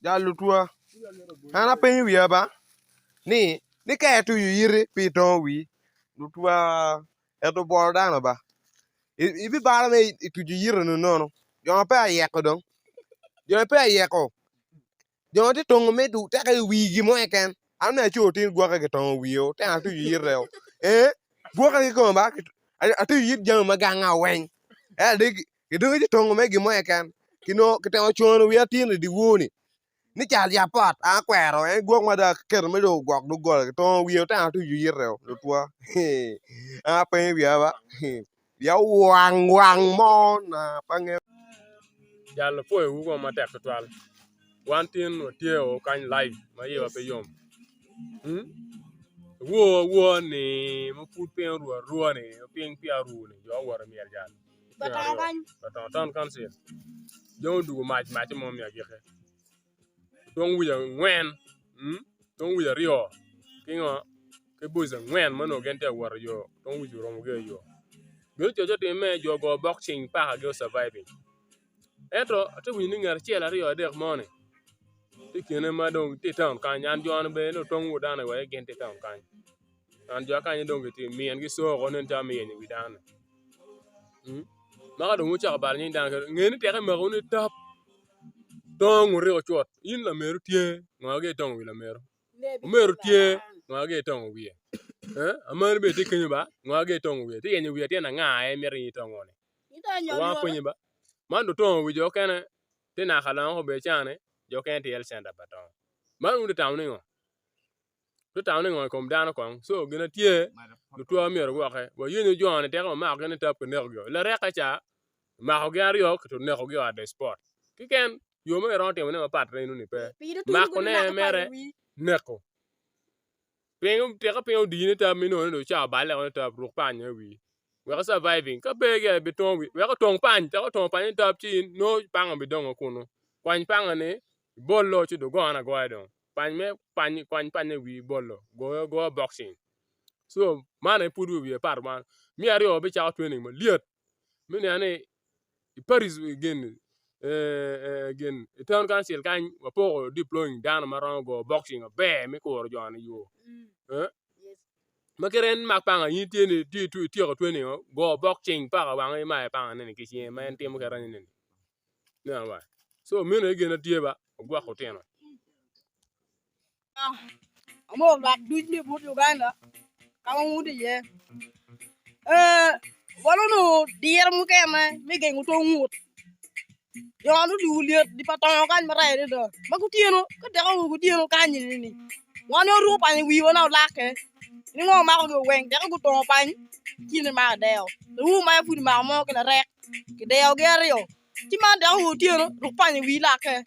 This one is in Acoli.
Jal lutwa, an apenyo wiya ba ni ni ka ituyo yiti pi itongo wii lutwa ento obwolo dano ba ibibalo me ituco yiti ni nono jo ma peya ayeko dong jo ma peya ayeko jo ma tye tongo me teke i wi gin mo keken an me aco tin gwoke kitongo wiye o tena atuco yite o ee gwoke kikome ba atuco yit jami ma ganga weng ento Gidong ci tongo me gin mo keken, kinongo kitemo cono wiya tin i dyewor-ni ni cal yab pot a akwero en gwok ma dong aketo me dong ogwok doggola kitongo wiye oteno atuco yite lutwa an apenyo wiya ba wiya owang wang mo na pe angeyo. Jal opwoyowu kong matek tutwal. Wan tin watye o kany live ma iwa pe yom. Wor awor ni ma pud piny oru arua ni piny peya oru ni jo owoto i myel jal. Batongo Town Council dong odwogo mac macce mo me agikki tong wic angwen tong wic aryo ki ngo ki boys angwen ma onongo gin tye ka wot i yo tong wic oromogi i yo gin ococo timme jo ogo boxing paka gi o surviving ento atye ka winyo ni ngat acel aryo adek moni tye i kine ma dong tye i town kany and jo-ni bene dong tong wa dano wek gin tye i town kany. An jo akany dong gitye min gi coo oko nen calo me yenyo wi dano maka dong wucako balo nying dano nge ni teke makowu ni tap tong wuriko cut in lameru tye ngo gi itongo wi lameru omeru tye ngo gi itongo wiye amani bene tye kenyo ba ngo gi itongo wiye tye yenyo wi atin anga aye mito in itongo ni wang apenyi ba man dong otongo wi jo okene tye naka longo obedo cani jo okene tye i health center pa tongo man wun itamo ni ngo. Gutamo ni ngo i kom dano kong so gin atye lutwa myero gwokke wayenyo joni teke wamakogi ni tap kinekogi o lareka ca makogi aryo kinekogi o at the spot kiken yo ma kiromo timone mapat eno ni pe makone mere neko piny teke piny odiyi ni tap ma inongo ni dong ca oballe o ni tap ruk pany i wii wek i surviving ka pe gire bitongo wii wek otong pany teke otong pany ni tap ci nongo panga bidongo kunu kwany panga ni ibolo ci dong gone agoya dong. Pany me pany kwany pany i wi bolo goyo agoya boxing so man aye pud wiye pat man me aryo wabicako training malyet me niang ni i Paris gin gin i town council kany wapoko deploying dano ma romo goyo boxing maber me kuro jo ni yo ma kite en mak panga in itye ni ityeko training o go boxing paka wange imayo panga neni ki cinge ma en timo kite neni So meno aye gin atye ba ogwok lutino. Amoko lwak duc me but Uganda ka ma wun iye. Ee, wan onongo diro mukene me gengo tong ngut. Jo odwogo lyet di pa tongo kany marac adada ma kutyeno ka teko orumo kutyeno kany eni wan waruko pany i wiwa na olakke ni ngo makogi weng teko gutongo pany ci ni mako deo lawur ma pud omako mo ki larek kideyogi aryo ci man dok otyeno ruk pany i wi lakke.